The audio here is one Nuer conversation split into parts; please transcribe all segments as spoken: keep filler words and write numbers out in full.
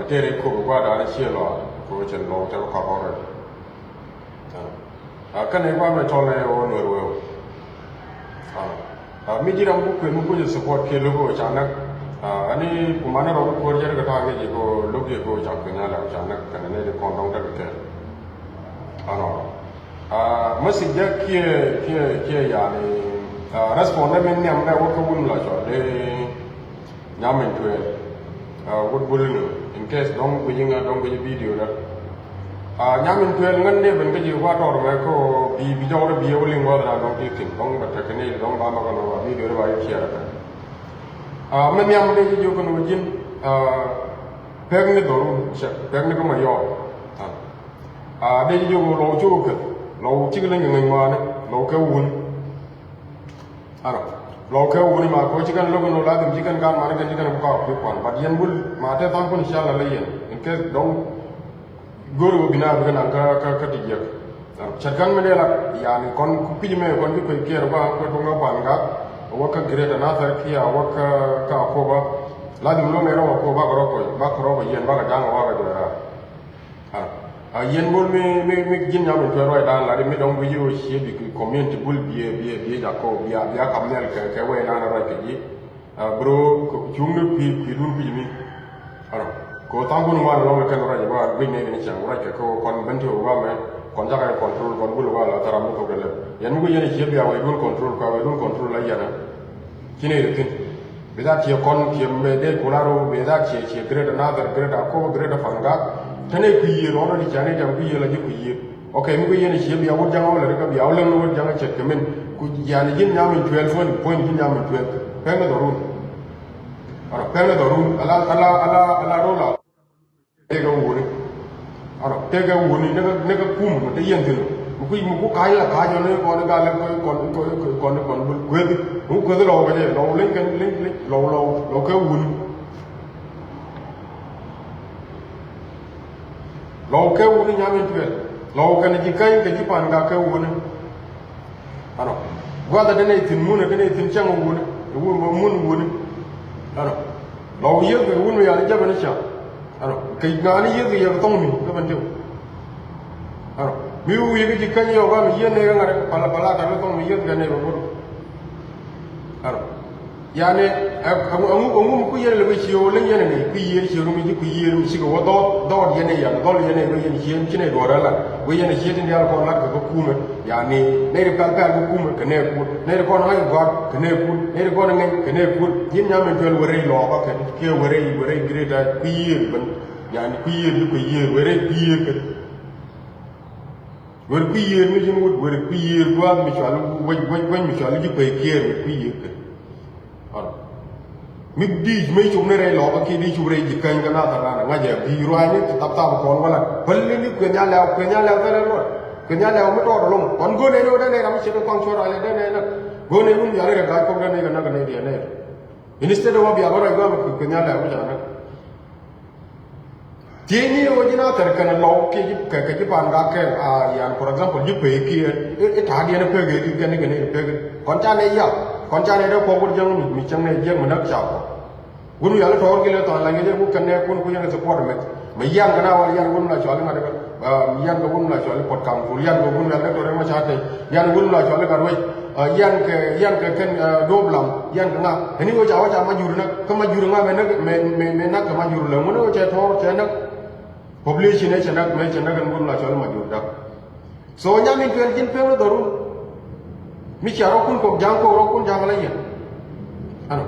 Tëë rɛy kop gua̱a̱r da̱a̱n ciɛ lɔaac kɛ ɣöö cɛn lɔw tɛk kɔak ɣɔr rɛy. Aa, kɛnɛ gua̱a̱r mɛ tɔl nɛ ɣöö nuɛr wee ɣöö. Aa, mi ji̱ ram ku kuën mi kucä support kiɛ lo̱k ɣöö ca näk. Aa, ani kumanɛ rɔ mi kuäär jɛ ri kɛ ta̱a̱ ŋi̱c i̱ kɛ ɣöö lo̱k i̱ kɛ ɣöö ca kuën a lɛw ca näk kɛnɛ nɛy ti kɔn dɔ̱ŋ tekɛ kɛɛl. Anɔ. Aa, message jɛ kiɛ kiɛ kiɛ yani, aa, respond dɛ min nhiam dɛ wä kä wun la cɔl dee. Nyamin Tuɛɛl. Aa, wut bul ni in case dɔŋ guic ŋa dɔŋ guic video dä. Aa, Nyamin Tuɛɛl ŋän ni ben kä ji̱ wa tɔr mɛ ko bi bi jɔk dä bi wä liŋ wa dä dɔŋ ti thin dɔŋ bɛ tekɛ ni dɔŋ ba ma kɔn wa video dä ba yi kiɛ dä. Aa, mɛ nhiam dee ji̱ ji̱ kɔn wä ji̱n. Aa, pek ni dhɔru cɛ pek ni kä ma yɔɔ. Aa, dee ji̱ ji̱ wä lɔw cuk kɛ lɔw cik ni ŋäŋ ŋäŋ ŋɔani lɔw kɛ wun. Ano, lɔw kɛ wuni ma ko ci kɛn lo̱k ni wä ladhim ci kɛn gaat mani kɛn ci kɛn bukak pi kuan. But yɛn bul ma te tha̱a̱ŋ kun ci ala la yɛn. In case dɔŋ go̱ri wä bina bi kɛn an kä kä kä ti jiɛk. Ano, cɛt kɛn mi dee la yani kɔn ku pi̱c mɛ kɔn ci kuec kiɛɛr ba kuec ba ŋä kuan gaat. Wä kä Greater Nasir kia wä kä kä Akoba. Ladhim lo̱k nɛ rɔ Akoba kɛ rɔ kuec ba kɛ rɔ kɛ yɛn ba kɛ ja̱ŋ wä kɛ duɛra. A yɛn go̱l mi mi mi ji̱n Nyamin Tuɛɛl ruacdan lat mi dɔ̱ŋ guic i̱ ɣöö cië bi community bul biɛ biɛ biɛ jakɔ bia bia kam nhial kɛ kɛ wɛy nan ruac kɛ ji̱. Bro, cuŋni kui̱ kui̱dun kui̱ mi. Ano, ko tha̱a̱ŋ kun ŋuan lɔŋ kɛn ruac ba guic nɛy ni ciaŋ ruac kɛ ko kɔn ben ti wä mɛ kɔn jakɛ control kɔn bul wa la tharam mi thok kɛ lɛp. Yɛn mi guic yɛn cië bia wɛydun control ka wɛydun control la yɛn a. Ci nɛy ri thi̱n. Bi that ciɛ kɔn ciɛ mɛ dee kula ro bi that ciɛ ciɛ Greater Nasir, Greater Akobo, Greater Fangak. Tɛnɛ kui̱ yiëë lɔrɔ di ciani jam kui̱ yiëë la ji̱ kui̱ yiëë. Ok, mi kui̱ yiëë ni ciɛ bia wut jaŋ wä lɛ ri kä bia wä lɛŋ ni wut jaŋ cɛ kɛ min. Ku yani ji̱n Nyamin Tuɛɛl puɔ̱ny puɔ̱ny ji̱n Nyamin Tuɛɛl. Pɛŋ ni dhɔrun. Ara pɛŋ ni dhɔrun ala ala ala ala ro la. Tëëkɛ wuni. Ano, tëëkɛ wuni, ni kä, ni kä kum mi te yɛn thi̱n. Mi ku, mi ku ka̱ny la ka̱ny ɔ ni kɔn i̱ gal i̱ kɔn, kɔn, kɔn, kɔn, kɔn, kɔn kuethi. Mi ku kuethi lɔw kɛ jɛ, lɔw leny kɛn, leny, leny, lɔw, lɔw, lɔw kɛ wuni. Lɔw kɛ wuni Nyamin Tuɛɛl. Lɔw kɛn ji̱ ka̱ny kɛ ji̱ pan ka kɛ wuni. Ano. Gua̱thɛ ti nɛy thi̱n munɛ ti nɛy thi̱n cäŋ wuni. Wun ma mun wuni. Ano. Lɔw yiëth kɛ wun mi yal i̱ jäpɛ ni cäŋ. Ano. Kɛ ŋa̱a̱ni yiëth kɛ yɛ kɛ thɔŋ mi kɛ ben tiw. Ano. Mi wi̱i̱ kɛ ji̱ käny yɔk gam yiëth nɛy kɛ ŋa̱t pala pala ta̱r kɛ thɔŋ mi yiëth kɛ nɛy kɛ go̱r. Ano. Yani, ɛ, ɛ, ɛ, ŋu, ŋu, ŋu mi ku yɛn lɛ bä cie wä leny yɛn ni, ku yiëër cie rum ji̱ ku yiëër mi cikɛ wä dhɔɔt, dhɔɔt yɛn ni yan, dhɔl yɛn ni wä yɛn cie, ci nɛy duɔ̱ɔ̱r ɛ lat, wä yɛn cie tin diaal kɔn lat kɛ bä kumɛ, yani, nɛy ri pɛl pɛl bä kumɛ, kɛ nɛy kut, nɛy ri kɔn ŋa̱c gɔat, kɛ nɛy kut, nɛy ri kɔn ŋɛny, kɛ nɛy kut, ji̱n Nyamin Tuɛɛl wä rɛy lɔɔk kä kɛn, kiɛ wä rɛy, wä rɛy Greater, ku yiëër ben, yani, ku yiëër ji̱ ku yiëër, wä rɛy ku yiëër kɛn. Wër kui̱ yiëër mi ji̱n wut, wër kui̱ yiëër gua̱a̱th mi cual wec, wec, wec mi cual ji̱ kuec kiɛɛr, wër kui̱ yiëër kɛ. Ɔn. Mi di̱i̱c mi cuk ni rɛy lɔɔk kiɛ di̱i̱c cuk rɛy ji̱ käny kä nath aran ŋa̱c ɛ bi ruaacni ti thap thap kɔn wala. Päl ni ni kueth nya lɛw, kueth nya lɛw thilɛ luɔt. Kueth nya lɛw mi tɔɔt ɛlɔŋ. Kɔn go̱o̱n ɛn ɣöö dee nɛy ram mi ce̱tkɛ kɔaŋ cuɔ̱r ruac lɛ dee nɛy näk. Go̱o̱n ɛn wun bia ni rɛk ga̱a̱c kɔk dee nɛy kɛ näk kɛ nɛy diɛn nɛy. Instead ɛ wä bia bä ruac gua̱a̱th mi kueth nya lɛw mi ca näk. Thiecni ɣöö ji̱n a thɛr kɛn lɔw kiɛ ji̱ kɛ, kɛ ji̱ pan gak kɛn a yan, for example, ji̱ pek kiɛ i̱, i̱ ta̱a̱diɛn pek i̱ kɛn i̱ kɛn i̱ pek. Kɔn ca nɛy yak, kɔn ca nɛy dee kuɔk wut jiäŋ mi, mi cäŋ nɛy jiäk mi näk ca kuɔk. Wut mi yal i̱ tɔɔr ki lɛ thɔn la ŋi̱c i̱ wut kɛn nɛy kun ku yɛn i̱ support mɛt. Mi yan kɛn a wal yan wut mi la cɔal i̱ ŋa̱t i̱, ah, mi yan kɛ wut mi la cɔal i̱ Pɔt Kaŋ Pul, yan kɛ wut mi la Doctor Riek Machar Teny, yan wut mi la cɔal i̱ Gatwec. Ah, yan kɛ, yan kɛ kɛn, ah, Duɔp Lam, yan kɛ ŋa. Ɛn i̱ ɣöö ca wä ca Majur näk, kä Majur ŋa mɛ näk, mɛ, mɛ, mɛ näk kɛ Majur lɛ ŋun i̱ ɣöö cɛ tɔɔr cɛ näk. Population ɛ cɛ näk, mɛ cɛ näk ɛn wut mi la cɔal i̱ Majur Dak. So Nyamin Tuɛɛl ji̱n pek ni dhɔrun. Mi cia rɔ̱kun kɔk ja̱a̱ŋ kɔk rɔ̱kun ja̱a̱ŋ la yɛn. Ano.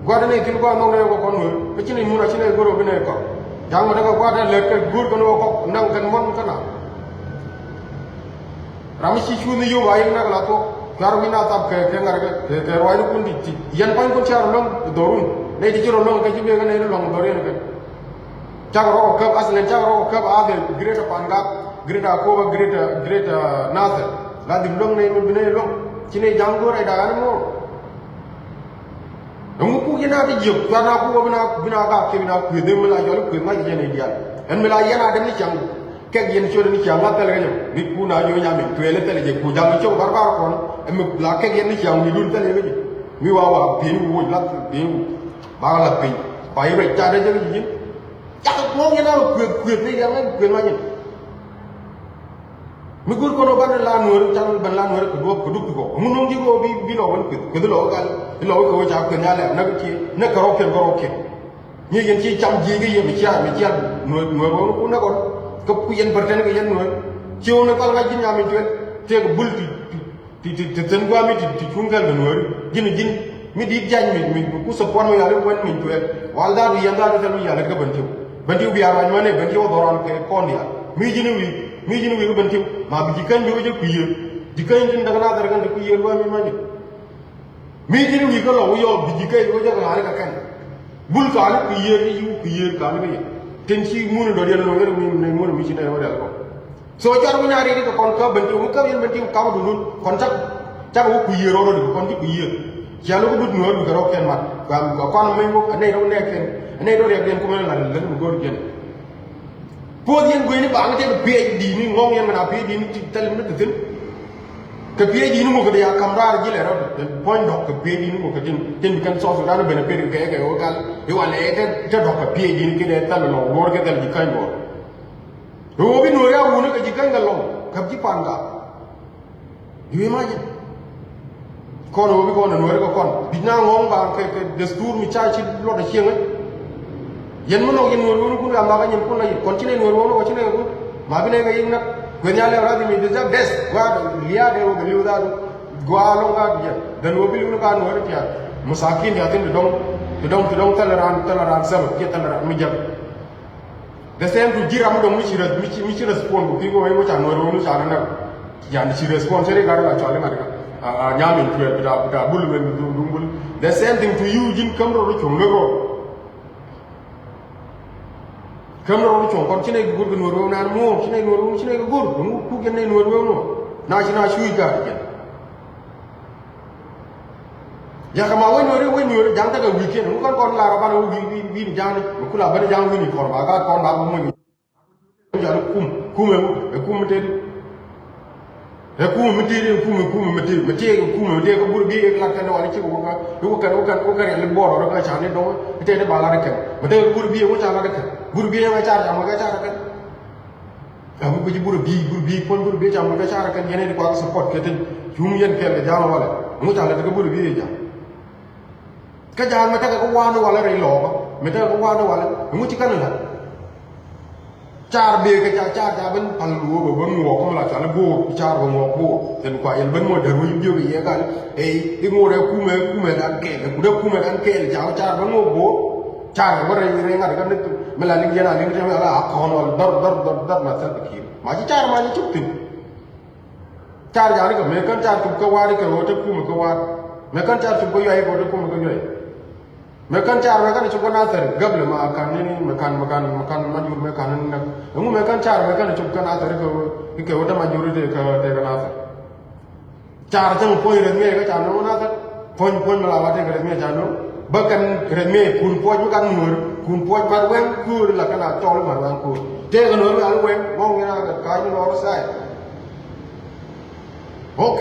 Gua̱dɛ ni kin gua̱a̱r nhɔk ni kɔk kɔn wee. Kä ci ni mun a ci ni go̱r ɔ bi ni kɔk. Ja̱a̱ŋ mɛ däk a gua̱a̱r dee lɛt kɛ go̱r kɔn wee kɔk naŋ kɛn muɔ̱n kä na. Ram mi ci cuuth ni yio̱w ba yek nak la thuɔ̱k. Cuarɛ wi̱n a thap kɛ, kɛ ŋa̱r kɛ, kɛ, kɛ ruaacnikun ti, ti. Yɛn pa̱nykun cia rɔ luäŋ dhɔrun. Nɛy ti ci rɔ luäŋ kɛ ci bek kä nɛy rɔ luäŋ dhɔr yɛn kɛ. Cakɛ rɔɔk ɔ käp, aslan cakɛ rɔɔk ɔ käp a the Greater Pangak, Greater Akoba, Greater, Greater Nasir. Lazim luäŋ nɛy mi bi nɛy luäŋ. Ci nɛy ja̱ŋ go̱o̱r ɛ da̱a̱n mɔ. Ɛŋu kuk yɛn a ti jiök cuat na kuk ɔ bi na, bi na gak kiɛ bi na kuëth, ɛn mi la yɔl i̱ kuëth ŋa̱c yɛn i̱ diaal. Ɛn mi la yɛn a däm ni ciaŋ. Kɛk yɛn ciöt ni ciaŋ ŋa̱th thɛl kɛ jɛ. Mi kun a jiök Nyamin Tuɛɛl thɛl jɛ ku ja̱ŋ ciök barbar kɔn. Ɛn mi la kɛk yɛn ni ciaŋ wi̱i̱dun thɛl jɛ kɛ jɛ. Mi wa wa pi̱i̱n wu wuc lath pi̱i̱n wu. Ba la pi̱i̱n. Ba i̱ ruɛc ca dee jɛ kɛ ji̱ ji̱n. Cakɛ ŋɔ̱ɔ̱ŋ yɛn a kuëth kuëth ni riɛm ŋäc kuëth ŋa̱c yɛn. Mi go̱o̱r kɔn ɔ banɛ la nuääri, can banɛ la nuääri kɛ duɔ̱ɔ̱p kɛ duk ti kɔ. Ŋun nuɔ̱ŋ ji̱ kɔ bi, bi lɔ wän kuëth, kuëth lɔ wä gal, lɔ wä kɛ wä ca kuëth ni a lɛp, näk kiɛ, näk kɛ rɔ̱kiɛn, kɛ rɔ̱kiɛn. Ni yɛn ci cam ji̱ kɛ yɛ, mi cia, mi cia nuääri, nuääri wä kun näk kɔn. Kɛ ku yɛn bär tɛn kɛ yɛn nuääri. Ci wä ni kɔl ŋa̱c ji̱ nyam in cuɛl. Tëëk bul ti, ti, ti, ti, ti thi̱n gua̱a̱mi ti, ti cuŋ kɛl kɛ nuääri. Ji̱n, ji̱n, mi di̱i̱t ja̱ny mi, mi, mi ku support mi yal i̱ wän min cuɛl. Wal dhaat wi̱i̱ yɛn dhaat i̱ thɛl mi yal i̱ kä bän tiw. Bän tiw bia ruac män i̱ bän tiw dhɔran kɛ kɔn diaal. Mi ji̱n i̱ wi̱i̱, mi ji̱n i̱ wi̱i̱ kä bän tiw. Ma bi ji̱ käny bi wä jɛ kui̱ yiëë. Ji̱ käny tin däk naath rɛ kɛn ti kui̱ yiëë lua̱a̱ mi män i̱. Mi ji̱n wi̱i̱ kä lɔ wi̱i̱ yɔɔk bi ji̱ kɛ wi̱i̱ jɛ kɛ ŋa̱ni kɛ kɛn. Bul ka̱ni kui̱ yiëër i̱ yi̱ kui̱ yiëër ka̱ni kɛ yɛ. Tin ci mun in dɔ̱diɛn in wä ŋäri mi, mi, mi ci nɛy wä rial kɔ. So car wi̱i̱ na riɛt i̱ kɛ kɔn kä ben ti wä kä yɛn ben ti wä kam dundun. Kɔn cak, cak wä kui̱ yiëër rɔɔd kɛ kɔn ci kui̱ yiëër. Cia lo̱k dut nuɔɔr wi̱i̱ kɛ rɔɔk kɛn mat. Kua, kua kɔn meny wä, anɛy rɔɔk nɛɛk kɛn. Anɛy rɔɔk riɛk diɛn kumɛ la lɛ ni go̱o̱r jɛn. Puɔth yɛn gueyni baŋ tëë kɛ PhD ni ŋɔŋ yɛn mɛn a PhD ni ti thɛl mi ni kɛ thi̱n. Kɛ PhD ni ŋukä di a kam raar ji̱ lɛ rɔɔd. Puɔ̱ny dɔ̱k kɛ PhD ni ŋukä tin, tin bi kɛn South Sudan ben a pet kɛ kɛ wä kal. Iwa lɛ tɛ, tɛ dɔ̱k kɛ PhD ni kidɛ thɛl lɔ luɔr kɛ thɛl ji̱ ka̱ny luɔr. Ɣöö bi nuɔ̱ɔ̱ri a wuni kɛ ji̱ ka̱ny kɛ lɔw kɛ ji̱ pan gak. You imagine? Kɔn ɣöö bi kɔn a nuɔ̱ɔ̱ri kɛ kɔn bi na ŋɔ̱ɔ̱ŋ ba kɛ, kɛ destur mi ca ci luɔt a cieŋä. Yɛn mi nɔk yɛn nuɔ̱ɔ̱ri wuni kun ram ba kä nyin kun la yɛn kɔn ci nɛ nuɔ̱ɔ̱ri wuni kɔ ci nɛ kun. Ma bi nɛ kɛ yiŋ nak kuɛ nhial lɛ rat mi bi the best. Gua liaat ɛ wä kɛ liw dhaat. Gua lɔŋ dhaat yɛn dɛn ɣöö bi liw ni ka nuɔ̱ɔ̱ri tiaat. Musakin tiaat thin ti dɔŋ, ti dɔŋ, ti dɔŋ thɛl raan, thɛl raan sɛmɛ kiɛ thɛl raan mi jɛm. The same to ji̱ ram mi dɔ̱ŋ mi ci res-, mi ci, mi ci respond kɛ pi̱i̱ kɛ wee ŋuca nuɔ̱ɔ̱r wee ŋuca rɛ nɛk. Yan ci respond cɛ ri gat ri la cɔal iŋa̱t ikä. A, a, nyam in cuɛɛr bita, bita bul men duŋ, duŋ bul. The same thing to you, ji̱n käm rɔ ri cuɔ̱ŋ lek rɔ. Käm rɔ ri cuɔ̱ŋ kɔn ci nɛy kɛ go̱r kɛ nuɔ̱ɔ̱r wee nan muɔ̱ɔ̱r, ci nɛy nuɔ̱ɔ̱r wee, ci nɛy kɛ go̱r. Duŋ kuk jɛn nɛy nuɔ̱ɔ̱r wee nuɔ̱ɔ̱r. Na ci na cuuc gat jɛn. Yakä ma wec nuɔri, wec nuɔri ja̱ŋ tekɛ wi̱i̱ kiɛn. Ŋu kɛn kɔn lar ɔ banɛ wä wi̱i̱, wi̱i̱, wi̱i̱ ja̱ŋni. Mi kula bäni ja̱ŋ wi̱i̱ ni kɔn ba gaat kɔn ba bä muny. Ja̱ŋ kum, kum ɛ ŋu, ɛ kum mi tëëdi. Ɛ kum mi tëëdi, ɛ kum, ɛ kum mi tëëdi. Mi tëëdi, ɛ kum mi tëëdi, kä bur bi ɛ lat kɛn wali ci wä kä, wä kɛn, wä kɛn, wä kɛn riɛl bɔɔl rɔ kä ca ni dɔŋ. Ɛ tëëdi ba lat kɛn. Mi tëëdi bur bi ɛ wä ca lat kɛn. Bur bi ɛ ŋa car, ca mɔ kɛ car kɛn. Ɛ mi guic burɛ bi̱i̱, burɛ bi̱i̱, puɔ̱ny burɛ bi̱i̱ ca muc kä carɛ kɛn yɛn ɛ di kuak support kɛ tin. Cuŋ yɛn kɛɛl kɛ ja̱a̱ŋ walɛ. Ŋu ca lät kä burɛ bi̱i̱ ɛ ja̱a̱ŋ. Kä ja̱a̱ŋ mɛ tekɛ kä wa̱a̱n walɛ rɛy lɔɔkä. Mɛ tekɛ kä wa̱a̱n walɛ. Ŋu ci kän la̱t. Car bëë kɛ ca, car ca ben pal luɔ̱ɔ̱k bä ŋuɔɔk kä mi la cual i̱ bo̱o̱r. Car bä ŋuɔɔk bo̱o̱r. Thin kua yɛl ben muɔ däär wec biök i̱ yɛ gal. Ey, i̱ ŋuɔɔk rɛ kumɛ, kumɛ dan kɛɛl. Ɛ kut ɛ kumɛ dan kɛɛl ca, car bä ŋuɔɔk bo̱o̱r. Car bä rɛy, rɛy ŋa̱t kä ni mi la liŋ yɛn a liŋ tɛmɛ ala a kɔn wal dhɔr, dhɔr, dhɔr, dhɔr ma thɛl kɛ ki̱i̱r. Ma ci car ma ci cuk thi̱n. Car jari kɛ mëë kän car cuk kä wa̱a̱ di kɛ ɣöö te kumɛ kä wa̱a̱. Mëë kän car cuk kä yuay kɛ ɣöö te kumɛ kä yuay. Mëë kän car mëë kän cuk kä nathɛr gäblɛ ma kan ni mëë kan, mëë kan, mëë kan ma jur mëë kan ni näk. Ɛŋu mëë kän car mëë kän cuk kä nathɛr kɛ ɣöö, kɛ ɣöö te ma jur te kɛ, te kɛ nathɛr. Car cäŋ puɔ̱ny rɛth miɛc kä ca no̱o̱ŋ nathɛr. Puɔ̱ny, puɔ̱ny mi la wa tëëkɛ rɛth miɛc ca no̱o̱ŋ. Bä kɛn rɛth miɛc kun puɔ̱c mi gat nuɔ̱ɔ̱r. Kun puɔ̱c mat wɛŋ köör la kɛn a cɔl mat wɛŋ köör. Tëëkɛ nuɔ̱ɔ̱r mi al wɛŋ ŋɔŋ ŋi̱n a kɛ ka̱a̱c mi lɔɔr thaay. Ok.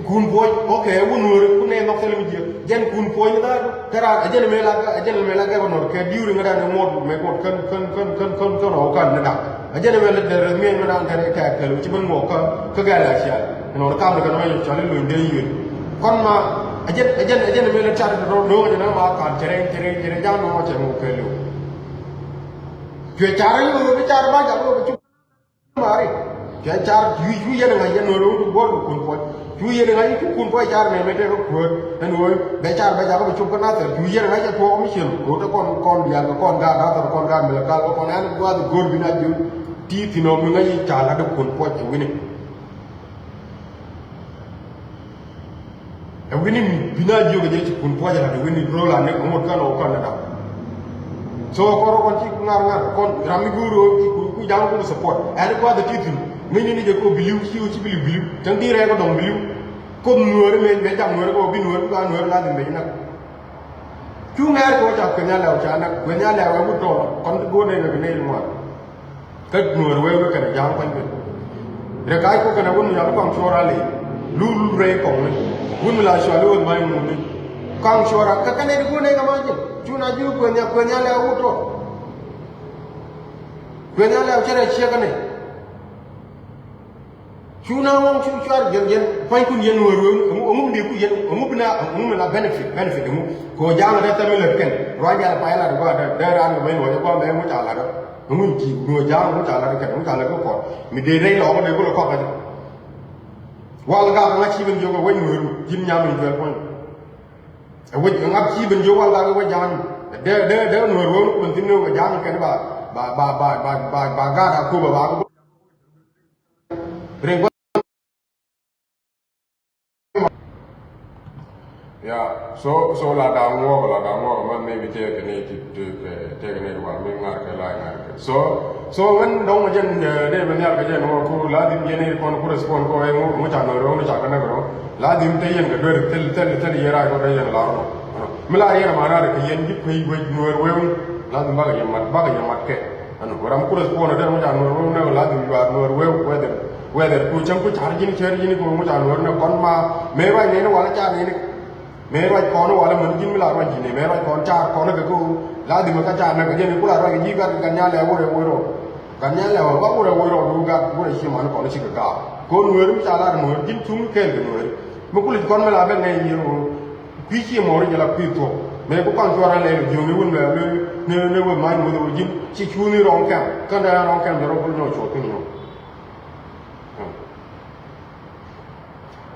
Kun puɔ̱c, ok, wun nuɔ̱ɔ̱r kun nɛ nhɔk thil mi jiɛk. Jɛn kun puɔ̱c ni dhaatu. Tɛ raan a jɛn mëë la, a jɛn mëë la gɛbɛ nuɔ̱ɔ̱r kɛ diuuri ŋädan ni ŋuɔt mɛ kuɔt kän, kän, kän, kän, kän, kän ɔ kan ni da̱k. A jɛn mëë la dɛr rɛth miɛc mi da̱a̱n kɛn kɛ kɛɛl kɛl ci ben ŋuɔk kä, kä gɛl a ciaal. Ɛnɔ ni kam ni kɛn mɛ cɔl in luny den yuen. Kɔn ma a jɛn, a jɛn, a jɛn mëë la car in tɔtɔ no̱o̱ŋ a jɛn ma kan cɛ rɛy, cɛ rɛy, cɛ rɛy ja̱a̱ŋ no̱o̱ŋ a cɛ ŋuɔk kɛɛl yuen. Cuɛ car in luny bi car ba ja̱a̱ŋ luny bi cuk. Mari. Cuɛ car cu, cu yɛn ŋa̱c yɛn nuɔ̱ɔ̱r wun ti buɔ̱ɔ̱r kɛ kun puɔ̱c. Cu yɛn ŋa̱c cu kun puɔ̱c car nɛ mɛ tɛk kä kuäär. Ɛn ɣöö bɛ car bɛ jakä bɛ cop kä nathɛr. Cu yɛn ŋa̱c ɛ tuɔɔk mi ciem. Kɛ ɣöö te kɔn, kɔn diaal kɛ kɔn gaat nathɛr kɔn gaat mi lɛ kal kɛ kɔn ɛn gua̱a̱th go̱o̱r bi na jiöt. Ti thi̱n ɔ mi ŋa̱c i̱ ca la̱t ɛ kun puɔ̱c ɛ wi̱ni. Ɛ wi̱ni mi bi na jiök ɛ jɛ ci kun puɔ̱c ɛ lat ɛ wi̱ni ro̱o̱l a nek ŋot kän ɔ kän ɛ dap. So kɔn rɔ kɔn ci ŋa̱r ŋa̱r kɔn ram mi go̱o̱r ɣöö ku, ku ja̱ŋ ku support. Ɛn gua̱th ɛ ti thi̱n. Ŋäcni ni jɛ kɛ ɣöö biliw ci ɣöö ci biliw biliw. Cäŋ ti rɛɛk ɛ dɔ̱ŋ biliw. Kop nuɔ̱ɔ̱ri mëë bɛ ja̱ŋ nuɔ̱ɔ̱ri kɛ ɣöö bi nuɔ̱ɔ̱ri bi ba nuɔ̱ɔ̱ri la dhim bɛ ji̱ nak. Cu ŋɛɛr kɛ ɣöö ca kueth nhial lɛw ca nak kueth nhial lɛw ɛ wut tɔɔl kɔn ti go̱o̱r nɛy kɛ kɛ nɛy ri ŋuan. Kä nuɔ̱ɔ̱r wee wee kɛnɛ ja̱a̱ŋ kuany kɛ. Rɛ ka̱a̱c kok kɛnɛ wun mi yal kɔaŋ cuɔr a ley. Lul rɛy kɔŋni. Wun mi la cual i̱ wun ma̱ny ŋuni. Kɔaŋ cuɔr a kä kɛnɛ di kun nɛy kɛ ma̱ny ji̱. Cu na ji̱ kueth nhial kueth nhial lɛw wut tɔɔl. Kuɛ nhial lɛw cɛ rɛ ciek kɛnɛ. Cu na ŋɔŋ cu cuar yɛn, yɛn pua̱nykun yɛn nuɔ̱ɔ̱r wee, ɛŋu, ɛŋu mi dee ku yɛn, ɛŋu bi na, ɛŋu mi la benefit, benefit ɛŋu. Kɛ ɣöö ja̱a̱ŋ rɛth tɛmɛ lät kɛn ruac diaal pay lat gɔaa dee, dee raan kɛ ben wä jɛ gɔaa mɛ ŋu ca lat ɔ. Ɛŋu ci nuɔ̱ɔ̱r ja̱a̱ŋ ŋu ca lat kɛn ŋu ca lat kɛ kɔn mi dee rɛy lɔɔk dee ku lɛ kɔk kɛ jɛ. Wal gak ŋa̱ ci ben jiök ɛ wec nuɔ̱ɔ̱r ji̱n nyam in juɛl puɔ̱ny. Ɛ wec ŋa̱ ci ben jiök wal gak ɛ wec ja̱a̱ŋ dee, dee, dee nuɔ̱ɔ̱r wee ŋu ben thi̱n ni wä ja̱a̱ŋ kɛn ba, ba, ba gaat a köp ɛ ba. Rin gua. Yeah, so, so la da̱a̱ŋ ŋuɔk, la da̱a̱ŋ ŋuɔk, man maybe tëëkɛ ni ti, ti, tëëkɛ ni wa mi ŋa̱r kɛ la ŋa̱r kɛ. So, so ŋän dɔ̱ŋ mɛ jɛn, eh, dee bɛ nhial kɛ jɛn ŋuɔk ku la dim jɛn ni kɔn ku respond kɔ ɛ ŋu, ŋu ca nɔr ŋu ca kɛ nɛ kɛ. La dim te yɛn kɛ duer thil, thil, thil yɛn ra kɔ te yɛn la ŋu. Mi la yɛn ma na de kɛ yɛn ji̱ kuey wec nuɔr weu. La dim bakɛ yɛn mat, bakɛ yɛn mat kɛ. Ɛn ram ku respond dee ŋu ca nuɔr weu nɛ la dim yuar nuɔr weu whether, whether ku cäŋ ku car ji̱n cer ji̱n ku ŋu ca nuɔr nɛ kɔn ma mëë ruac nɛni wala ca nɛni. Mëë ruac kɔn wala män ji̱n mi la ruac ji̱n mëë ruac kɔn car kɔn kɛ ku la dim ka ca nɛ kɛ jɛn ku la ruac ji̱ gat gat nya lɛ wurɛ wurɛ. Gat nya lɛ wurɛ wurɛ wurɛ du gat wurɛ ci man kɔn ci kɛ gaa. Kɔn nuɔr mi ca la nuɔr ji̱n cuŋ kɛɛl kɛ nuɔr. Mi ku lic kɔn mi la ben nɛ yier wurɛ. Kui̱ ci mɔri jɛ la kui̱ thuɔ̱k. Mëë ku kɔn cuɔr an lɛ jiöŋ ni wun mɛ ni, ni, ni wun ma̱ny muth wun ji̱n ci cuuni rɔŋ kɛm. Kɛn dee rɔŋ kɛm jɛ rɔŋ kul nyɔk cuɔk kin nyɔk.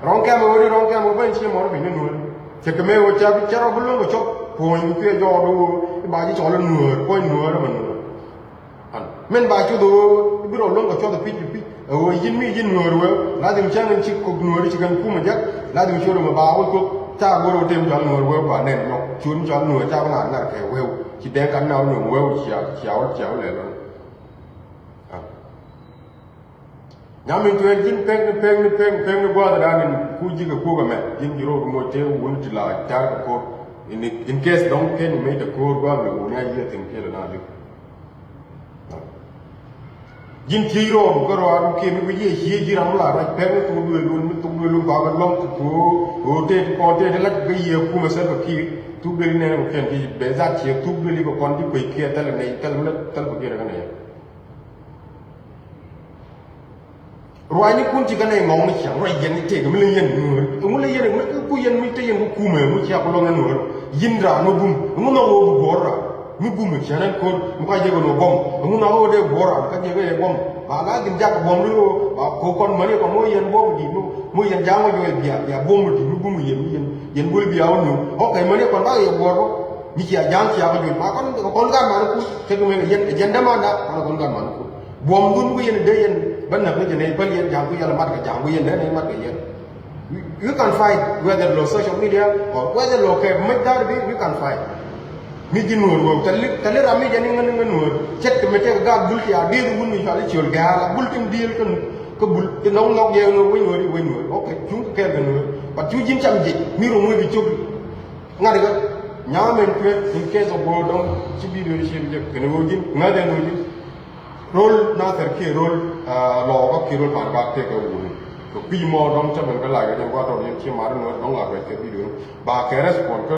Rɔŋ kɛm wä ni rɔŋ kɛm wä ben ci mɔri bi ni nuɔr. Cɛ kɛ mëë wä ca bi cɛ rɔ bi luŋ kɛ cɔk. Puɔ̱ny bi kuiɛ jɔɔk wä i̱ ba ji̱ cɔl i̱ nuɔr, puɔ̱ny nuɔr ɛmɛ nuɔr. An min ba cuth ɣöö i̱ bi rɔ luäŋ kɛ cuɔth i̱ pi̱c i̱ pi̱c ɛ ɣöö yi̱n mi yi̱n nuɔ̱ɔ̱r wee. Lathim cäŋ in ci kok nuɔ̱ɔ̱r ci kɛn kumɛ jek. Lathim cuɔ̱ɔ̱r mɛ ba wä kok ca go̱r wä tem cɔal nuɔ̱ɔ̱r wee ba nɛn nyɔk cuɔ̱ɔ̱r mi cɔal nuɔ̱ɔ̱r ca wä ŋa̱a̱r ŋa̱a̱r kɛ wee. Ci dee kan na wä nuɔ̱ɔ̱r wee cia cia wä cia wä lɛl wä. Nyam in tuɛɛn ji̱n pek ni pek ni pek ni pek ni gua̱a̱th dan in ku ji̱ kɛ kuɔk ɛmɛ ji̱n ji̱ ro̱o̱d moc tëë wun ti la car kɛ ko̱r. In, in case dɔ̱ŋ ken in mec tɛ ko̱r gua̱a̱th ni wun ya yiëë thi̱n kiɛl na li̱w. Ji̱n thiec rɔɔdu kä rɔɔdu kiɛ mi guic yɛ cie ji̱ ram mi la ruac pɛk mi thuk duël wun mi thuk duël wun kɔakɛ lɔ̱ŋ ti kuo̱o̱ ɣöö tëë ti kɔn tëë ti lac kä yiëë kumɛ Salva Kiir. Thuk duël inɛn kɔkiɛn ti bɛ dhat cie thuk duël ikɛ kɔn ji̱ kuec kiɛ thɛl inɛy thɛl mi lät thɛl kɔkiɛn kä nɛy. Ruacnikun ci kɛn ɛ ŋɔŋni ciaŋ ruac yɛn ni tëëk mi lɛ yɛn nuɔ̱ɔ̱r. Ŋu lɛ yɛn mi ku yɛn mi te yɛn ku kumɛ ŋu cia ku lɔŋ ɛ nuɔ̱ɔ̱r. Yi̱n raan mi bum ŋu nhɔk ɣöö bi buɔ̱ɔ̱r raan mi bum ɛ ciaŋ ɛn ko̱r mi ka jek ɛn ɣöö buɔ̱m. Ŋu nhɔk ɣöö dee buɔ̱ɔ̱r raan ka jek ɛ buɔ̱m. Ba la gim jak buɔ̱m ni ɣöö ba ko̱ kɔn mäni kɔn ŋu yɛn buɔ̱m di ŋu yɛn ja̱a̱ŋ ɣöö jɔɔc bia bia buɔ̱m di mi bum yɛn yɛn yɛn bul bia wä nuɔ̱ɔ̱r. Ok mäni kɔn ba yɛ buɔ̱ɔ̱r bä. Mi cia ja̱a̱ŋ cia bä juɔc ma kɔn kɔn gat man ku kɛ kɛ mɛ yɛn yɛn däman da kɔn kɔn gat man ku. Buɔ̱m dun ku yɛn dee yɛn bä näk ni jɛ nɛy päl yɛn ja̱a̱ŋ ku yɛn la mat kɛ ja̱a̱ŋ ku yɛn dee nɛy mat kɛ yɛn. We, we can fight whether lo social media or whether lo kɛ mec da̱r bi we can fight. Mi ji̱ nuɔ̱ɔ̱r wee thali thali ram mi jɛ ni ŋän ni ŋän nuɔ̱ɔ̱r ce̱tkɛ mi tɛk gaat bul cia dieth wun mi cɔal i̱ ciöl gɛ̈ɛ̈r a bul tin diëël kä nu kä bul ti nɔŋ nhɔk yɛ nuɔ̱ɔ̱r wec nuɔ̱ɔ̱r i̱ wec nuɔ̱ɔ̱r ok cuŋ kɛ kɛɛl kɛ nuɔ̱ɔ̱r. But cu ji̱n cam jiec mi rɔ muec bi cop. Ŋa̱t ikä nyam ɛn kuɛ in case of war dɔ̱ŋ ci video ci jek kɛn ɣöö ji̱n ŋa̱t ɛn ɣöö ji̱n. Rol Nathɛr kiɛ rol, ah, Lɔɔkä kiɛ rol Pan Gak tëëkɛ wuni. Kɛ kui̱ mɔ dɔ̱ŋ cä ben kä lac kɛ jɛn gua̱th tɔt yɛn ci mar in ɣöö dɔ̱ŋ la ruɛc kɛ video ni ba kɛ respond kä